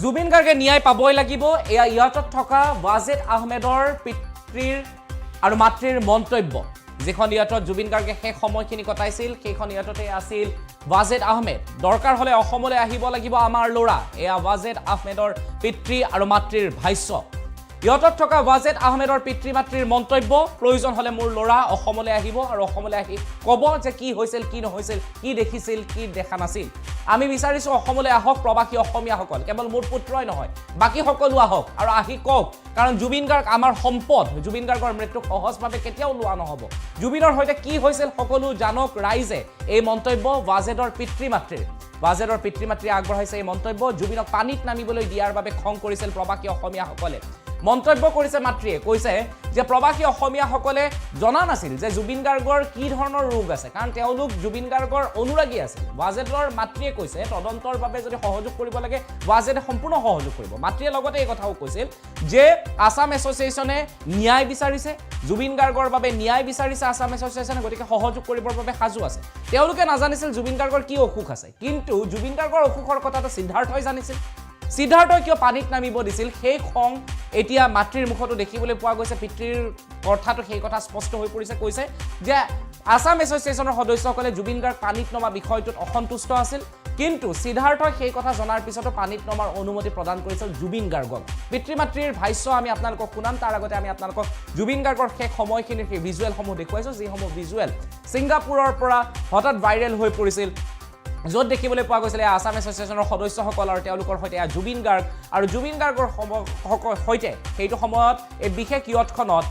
জুবিন গাৰ্গে ন্যায় পাবই লাগিব। এয়া ইয়াতত থকা ৱাজেদ আহমেদৰ পিতৃৰ আৰু মাতৃৰ মন্তব্য। যিখন ইয়াতত জুবিন গাৰ্গে শেষ সময়খিনি কটাইছিল, সেইখন ইয়াততে আছিল ৱাজেদ আহমেদ। দৰকাৰ হ'লে অসমলৈ আহিব লাগিব আমাৰ ল'ৰা। এয়া ৱাজেদ আহমেদৰ পিতৃ আৰু মাতৃৰ ভাষ্য। ইয়টত থকা ৱাজেদ আহমেদৰ পিতৃ মাতৃৰ মন্তব্য, প্ৰয়োজন হ'লে মোৰ ল'ৰা অসমলৈ আহিব আৰু অসমলৈ আহি ক'ব যে কি হৈছিল, কি নহৈছিল, কি দেখিছিল, কি দেখা নাছিল। আমি বিচাৰিছোঁ অসমলৈ আহক প্ৰৱাসী অসমীয়াসকল। কেৱল মোৰ পুত্ৰই নহয়, বাকী সকলো আহক আৰু আহি কওক, কাৰণ জুবিন গাৰ্গ আমাৰ সম্পদ। জুবিন গাৰ্গৰ মৃত্যুক সহজভাৱে কেতিয়াও লোৱা নহ'ব। জুবিনৰ সৈতে কি হৈছিল সকলো জানক ৰাইজে। এই মন্তব্য ৱাজেদৰ পিতৃ মাতৃৰ। ৱাজেদৰ পিতৃ মাতৃয়ে আগবঢ়াইছে এই মন্তব্য। জুবিনক পানীত নামিবলৈ দিয়াৰ বাবে খং কৰিছিল প্ৰৱাসী অসমীয়াসকলে, মন্তব্য কৰিছে মাতৃয়ে। কৈছে যে প্ৰৱাসী অসমীয়াসকলে জনা নাছিল যে জুবিন গাৰ্গৰ কি ধৰণৰ ৰোগ আছে, কাৰণ তেওঁলোক জুবিন গাৰ্গৰ অনুৰাগী আছিল। ৱাজেদৰ মাতৃয়ে কৈছে, তদন্তৰ বাবে যদি সহযোগ কৰিব লাগে, ৱাজেদে সম্পূৰ্ণ সহযোগ কৰিব। মাতৃয়ে লগতে এই কথাও কৈছিল যে আছাম এছ'চিয়েশ্যনে ন্যায় বিচাৰিছে, জুবিন গাৰ্গৰ বাবে ন্যায় বিচাৰিছে আছাম এছ'চিয়েশ্যনে, গতিকে সহযোগ কৰিবৰ বাবে সাজু আছে। তেওঁলোকে নাজানিছিল জুবিন গাৰ্গৰ কি অসুখ আছে, কিন্তু জুবিন গাৰ্গৰ অসুখৰ কথাটো সিদ্ধাৰ্থই জানিছিল। সিদ্ধাৰ্থই কিয় পানীত নামিব দিছিল, সেই খং এতিয়া মাতৃৰ মুখতো দেখিবলৈ পোৱা গৈছে। পিতৃৰ কথাটো সেই কথা স্পষ্ট হৈ পৰিছে। কৈছে যে আছাম এছ'চিয়েশ্যনৰ সদস্যসকলে জুবিন গাৰ্গ পানীত নমা বিষয়টোত অসন্তুষ্ট আছিল, কিন্তু সিদ্ধাৰ্থই সেই কথা জনাৰ পিছতো পানীত নমাৰ অনুমতি প্ৰদান কৰিছিল জুবিন গাৰ্গক। পিতৃ মাতৃৰ ভাষ্য আমি আপোনালোকক শুনাম। তাৰ আগতে আমি আপোনালোকক জুবিন গাৰ্গৰ শেষ সময়খিনিৰ সেই ভিজুৱেলসমূহ দেখুৱাইছোঁ, যিসমূহ ভিজুৱেল ছিংগাপুৰৰ পৰা হঠাৎ ভাইৰেল হৈ পৰিছিল, য'ত দেখিবলৈ পোৱা গৈছিলে আছাম এছ'চিয়েশ্যনৰ সদস্যসকল আৰু তেওঁলোকৰ সৈতে এয়া জুবিন গাৰ্গ। আৰু জুবিন গাৰ্গৰ সৈতে সেইটো সময়ত এই বিশেষ য়টখনত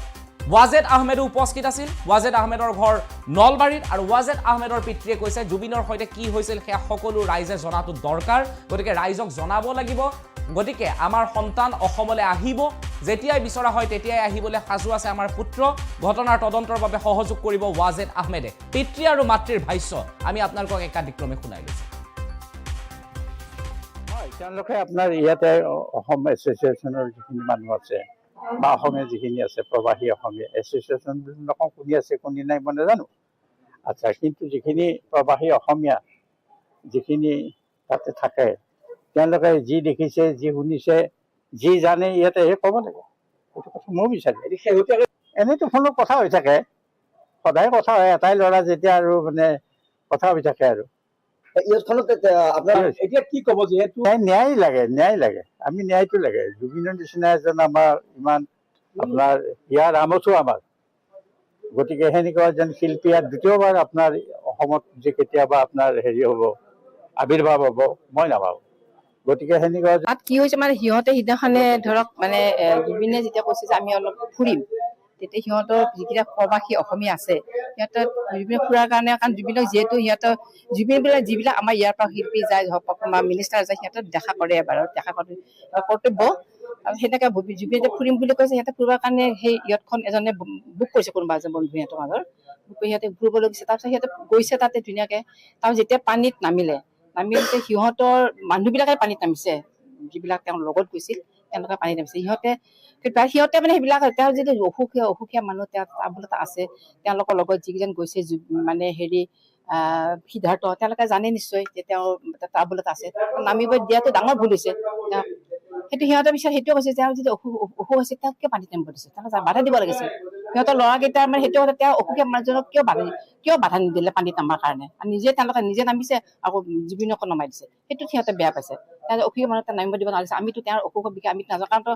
ৱাজেদ আহমেদো উপস্থিত আছিল। ৱাজেদ আহমেদৰ ঘৰ নলবাৰীত আৰু ৱাজেদ আহমেদৰ পিতৃয়ে কৈছে, জুবিনৰ সৈতে কি হৈছিল সেয়া সকলো ৰাইজে জনাটো দৰকাৰ, গতিকে ৰাইজক জনাব লাগিব। গতিকে আমাৰ সন্তান অসমলৈ আহিব, যেতিয়াই বিচৰা হয় তেতিয়াই আহিবলৈ সাজু আছে আমাৰ পুত্ৰ। ঘটনাৰ তদন্তৰ বাবে সহযোগ কৰিব ৱাজেদ আহমেদে। পিতৃ আৰু মাতৃৰ ভাষ্য আমি আপোনালোকক একাদিক্ৰমে শুনাই লৈছোঁ। হয়, তেওঁলোকে আপোনাৰ ইয়াতে অসম এছ'চিয়েশ্যনৰ যিখিনি মানুহ আছে বা অসমীয়া যিখিনি আছে, প্ৰৱাসী অসমীয়া এছ'চিয়েশ্যন বুলি নকওঁ, কোনে আছে কোনে নাই মই নাজানো। আচ্ছা, কিন্তু যিখিনি প্ৰৱাসী অসমীয়া যিখিনি তাতে থাকে, তেওঁলোকে যি দেখিছে, যি শুনিছে, যি জানে, ইয়াতে আহি ক'ব লাগে। সেইটো কথা ময়ো বিচাৰোঁ। শেহতীয়াকৈ এনেইতো ফোনত কথা হৈ থাকে, সদায় কথা হয়। এটাই ল'ৰা যেতিয়া আৰু মানে কথা হৈ থাকে আৰু। ইয়টখনত আপোনাৰ এতিয়া কি ক'ব যিহেতু ন্যায়, ন্যায় লাগে, ন্যায় লাগে, আমি ন্যায়টো লাগে। জুবিনৰ নিচিনা এজন আমাৰ ইমান আপোনাৰ ইয়াৰ আমঠু আমাৰ, গতিকে সেনেকুৱা এজন শিল্পী আৰু দ্বিতীয়বাৰ আপোনাৰ অসমত যে কেতিয়াবা আপোনাৰ হেৰি হ'ব, আৱিৰ্ভাৱ হ'ব, মই নাভাবোঁ। গতিকে সেনেকুৱা তাত কি হৈছে মানে সিহঁতে সিদিনাখনে ধৰক মানে জুবিনে যেতিয়া কৈছে যে আমি অলপ ফুৰিম, তেতিয়া সিহঁতৰ যিকেইটা প্ৰৱাসী অসমীয়া আছে, সিহঁতৰ জুবিনক ফুৰাৰ কাৰণে, কাৰণ জুবিনক যিহেতু সিহঁতৰ জুবিন বিলাক যিবিলাক আমাৰ ইয়াৰ পৰা শিল্পী যায় হওক বা মিনিষ্টাৰ যায়, সিহঁতৰ দেখা কৰে এবাৰ, দেখা কৰে কৰ্তব্য। আৰু সেনেকে জুবিনে যে ফুৰিম বুলি কৈছে, সিহঁতে ফুৰিবৰ কাৰণে সেই ইয়টখন এজনে বুক কৰিছে, কোনোবা এজন বন্ধু সিহঁতৰ মাজৰ বুক কৰি সিহঁতে ফুৰিবলৈ গৈছে। তাৰপিছত সিহঁতে গৈছে তাতে ধুনীয়াকে। তাৰপিছত যেতিয়া পানীত নামিলে, নামিলে সিহঁতৰ মানুহবিলাকে পানীত নামিছে, যিবিলাক তেওঁৰ লগত গৈছিল তেওঁলোকে পানীত নামিছে। সিহঁতে সিহঁতে মানে সেইবিলাক তেওঁ যিটো অসুখীয়া অসুখীয়া মানুহ, তেওঁ বোলে আছে, তেওঁলোকৰ লগত যিকেইজন গৈছে, মানে হেৰি সিদ্ধাৰ্থ, তেওঁলোকে জানে নিশ্চয় যে তেওঁ ট্ৰাবলত আছে। নামিব দিয়াটো ডাঙৰ ভুল হৈছে তেওঁক। সেইটো সিহঁতে পিছত সেইটোৱে কৈছে, তেওঁ যিটো অসুখ অসুখ হৈছে, তেওঁক কিয় পানীত নামিব দিছে? তেওঁক বাধা দিব লাগিছিল। সিহঁতৰ ল'ৰাকেইটা মানে সেইটো কথা, তেওঁ অসুখীয়া মানুহজনক কিয় বাধা নিদিলে পানীত নামাৰ কাৰণে? আৰু নিজে তেওঁলোকে নিজে নামিছে, আকৌ জুবিনকো নমাই দিছে। সেইটো সিহঁতে বেয়া পাইছে। তেওঁ অসুখীয়া মানুহ তাত নামিব দিব নালাগিছে। আমিতো তেওঁৰ অসুখৰ বিষয়ে আমিতো নাজানো, কাৰণ তো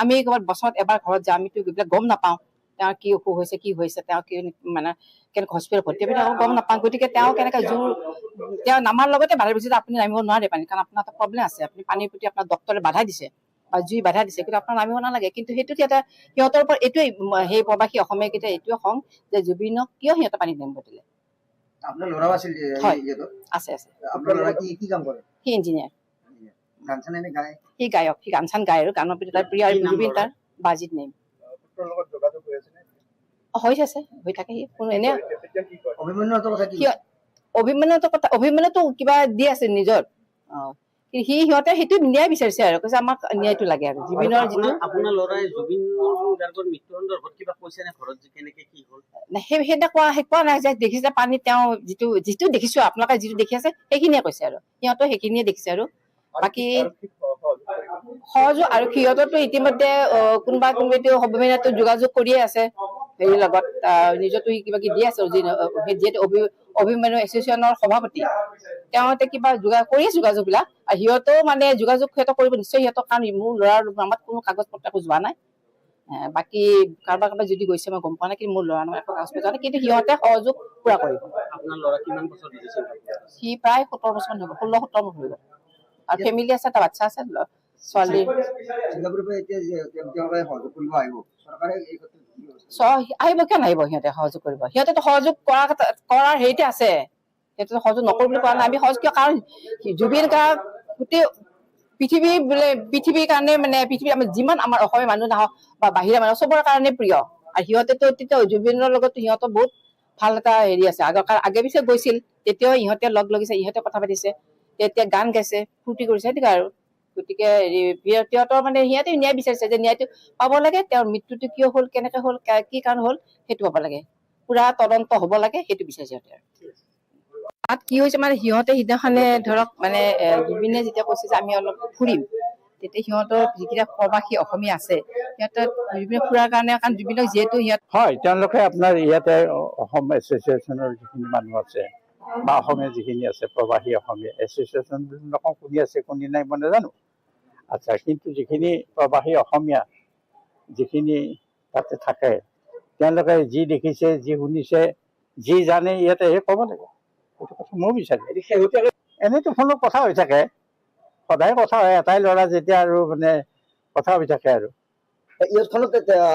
আমি ক'ৰবাত বছৰত এবাৰ ঘৰত যাওঁ, আমিতো এইবিলাক গম নাপাওঁ তেওঁৰ কি অসুখ হৈছে, কি হৈছে, তেওঁ কি মানে কেনেকৈ হস্পিটেলত ভৰ্তি, আমি গম নাপাওঁ। গতিকে তেওঁ কেনেকৈ জোৰ তেওঁ নামাৰ লগতে বাধা দিছে যে আপুনি নামিব নোৱাৰে পানীত, কাৰণ আপোনাৰ এটা প্ৰব্লেম আছে, আপুনি পানীৰ প্ৰতি আপোনাৰ ডক্টৰে বাধা দিছে বা জুই বাধা দিছে, কিন্তু আপোনাৰ নামিব নালাগে। কিন্তু সেইটো সিহঁতে সিহঁতৰ ওপৰত এইটোৱে সেই প্ৰৱাসী অসমীয়াকেইটা এইটোৱে খং যে জুবিনক কিয় সিহঁতে পানীত নামিব দিলে। আপোনাৰ ল'ৰাও আছিল যে হয়। ইয়টত? আছে, আছে। আপোনাৰ ল'ৰা কি কি কাম কৰে? সি ইঞ্জিনিয়াৰ। গান চান এনে গায়? সি গায়ক, সি গান চান গায় আৰু গানৰ প্ৰতি তাৰ প্ৰিয়। আৰু কি নাম জুবিন ল'ৰাৰ? তাৰ বাজিত নেম। পুত্ৰৰ লগত যোগাযোগ হৈ আছে নে? হৈ আছে, হৈ থাকে। সি কোনো এনে তেতিয়া কি কয়? অভিমন্যুহঁতৰ কথা কি? সি অভিমন্যুহঁতৰ কথা, অভিমন্যুতো কিবা দি আছে নিজৰ। সি সিহঁতে সেইটো ন্যায় বিচাৰিছে আৰু কৈছে আমাক ন্যায়টো লাগে আৰু জুবিনৰ যিটো আপোনাৰ ল'ৰাই জুবিন গাৰ্গৰ মৃত্যু সন্দৰ্ভত কিবা কৈছে নে ঘৰত যে কেনেকে কি হ'ল? নাই, সেই সেইটা কোৱা সেই কোৱা নাই যে দেখিছে পানীত তেওঁ যিটো যিটো দেখিছো, আপোনালোকে যিটো দেখি আছে সেইখিনিয়ে কৈছে আৰু সিহঁতেও সেইখিনিয়ে দেখিছে আৰু বাকী আৰক্ষীক সহযোগ কৰিব? সহযোগ আৰু সিহঁততো ইতিমধ্যে কোনোবা কোনোবাটো সবিনাটো যোগাযোগ কৰিয়ে আছে হেৰিৰ লগত, নিজতো কিবা কিবি দি আছে। যিহেতু অভিমন্যু এছ'চিয়েশ্যনৰ সভাপতি, তেওঁতে কিবা যোগাযোগ কৰি আছে যোগাযোগবিলাক। আৰু সিহঁতেও মানে যোগাযোগ সিহঁতে কৰিব নিশ্চয় সিহঁতৰ, কাৰণ মোৰ ল'ৰাৰ নামত কোনো কাগজ পত্ৰ একো যোৱা নাই। বাকী কাৰোবাৰ কাৰোবাৰ যদি গৈছে মই গম পোৱা নাই, কিন্তু মোৰ ল'ৰাৰ নামত একো কাগজ পত্ৰ যোৱা নাই, কিন্তু সিহঁতে সহযোগ পুৰা কৰিব। আপোনাৰ ল'ৰা কিমান বছৰ ধৰি ছিংগাপুৰত? সি প্ৰায় 17 বছৰ হৈ গ'ল, 16-17 বছৰ হৈ গ'ল। আৰু ফেমিলি আছে, এটা বাচ্ছা আছে, ছোৱালী। ছিংগাপুৰৰ পৰা এতিয়া যে তেওঁলোকে সহযোগ কৰিব আহিব, চৰকাৰে এই ক্ষেত্ৰত কি ব্যৱস্থা আহিব, কিয় নাহিব? সিহঁতে সহযোগ কৰিব, সিহঁতেতো সহযোগ কৰাৰ হেৰিতে আছে, সিহঁতেতো সহযোগ নকৰো বুলি কোৱা নাই। আমি সহযোগ কিয়, কাৰণ জুবিন গাৰ্গ গোটেই পৃথিৱী বোলে পৃথিৱীৰ কাৰণে মানে পৃথিৱী আমাৰ যিমান আমাৰ অসমীয়া মানুহ নাহক বা বাহিৰা মানুহ চবৰ কাৰণে প্ৰিয়। আৰু সিহঁতেতো তেতিয়া জুবিনৰ লগত সিহঁতৰ বহুত ভাল এটা হেৰি আছে। আগৰ আগে পিছে গৈছিল, তেতিয়াও ইহঁতে লগ লাগিছে, ইহঁতে কথা পাতিছে, তেতিয়া গান গাইছে, ফূৰ্তি কৰিছে, সেনেকুৱা আৰু। গতিকে হেৰি সিহঁতৰ মানে সিহঁতে ন্যায় বিচাৰিছে যে ন্যায়টো পাব লাগে, তেওঁৰ মৃত্যুটো কিয় হ'ল, কেনেকে হ'ল, কি কাৰণ হ'ল সেইটো পাব লাগে, পুৰা তদন্ত হ'ব লাগে, সেইটো বিচাৰিছে সিহঁতে। তাত কি হৈছে মানে সিহঁতে সিদিনাখনে ধৰক মানে জুবিনে যেতিয়া কৈছে যে আমি অলপ ফুৰিম, তেতিয়া সিহঁতৰ যিকেইটা প্ৰবাসী অসমীয়া আছে সিহঁতে জুবিনে ফুৰাৰ কাৰণে, কাৰণ জুবিনক যিহেতু সিহঁত হয়, তেওঁলোকে আপোনাৰ ইয়াতে অসম এছ'চিয়েশ্যনৰ যিখিনি মানুহ আছে বা অসমীয়া যিখিনি আছে প্ৰবাসী অসমীয়া এছ'চিয়েশ্যন বুলি নকওঁ, কোনে আছে কোনে নাই মই নাজানো। আচ্ছা, কিন্তু যিখিনি প্ৰবাসী অসমীয়া যিখিনি তাতে থাকে, তেওঁলোকে যি দেখিছে, যি শুনিছে, যি জানে ইয়াতে সেই ক'ব লাগে। সেইটো কথা ময়ো বিচাৰোঁ। এনেইতো ফোনত কথা হৈ থাকে, সদায় কথা হয়, এটাই ল'ৰা যেতিয়া আৰু মানে কথা হৈ থাকে আৰু। ইয়টখনত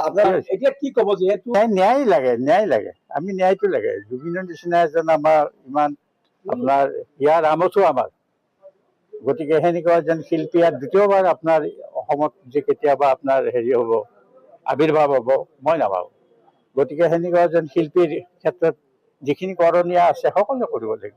আপোনাৰ এতিয়া কি ক'ব যিহেতু ন্যায় লাগে, ন্যায় লাগে, আমি ন্যায়টো লাগে। জুবিনৰ নিচিনা এজন আমাৰ ইমান আপোনাৰ ইয়াৰ আমঠু আমাৰ, গতিকে সেনেকুৱা এজন শিল্পী আৰু দ্বিতীয়বাৰ আপোনাৰ অসমত যে কেতিয়াবা আপোনাৰ হেৰি হ'ব, আৱিৰ্ভাৱ হ'ব, মই নাভাবোঁ। গতিকে সেনেকুৱা এজন শিল্পীৰ ক্ষেত্ৰত যিখিনি কৰণীয় আছে সকলোৱে কৰিব লাগিব।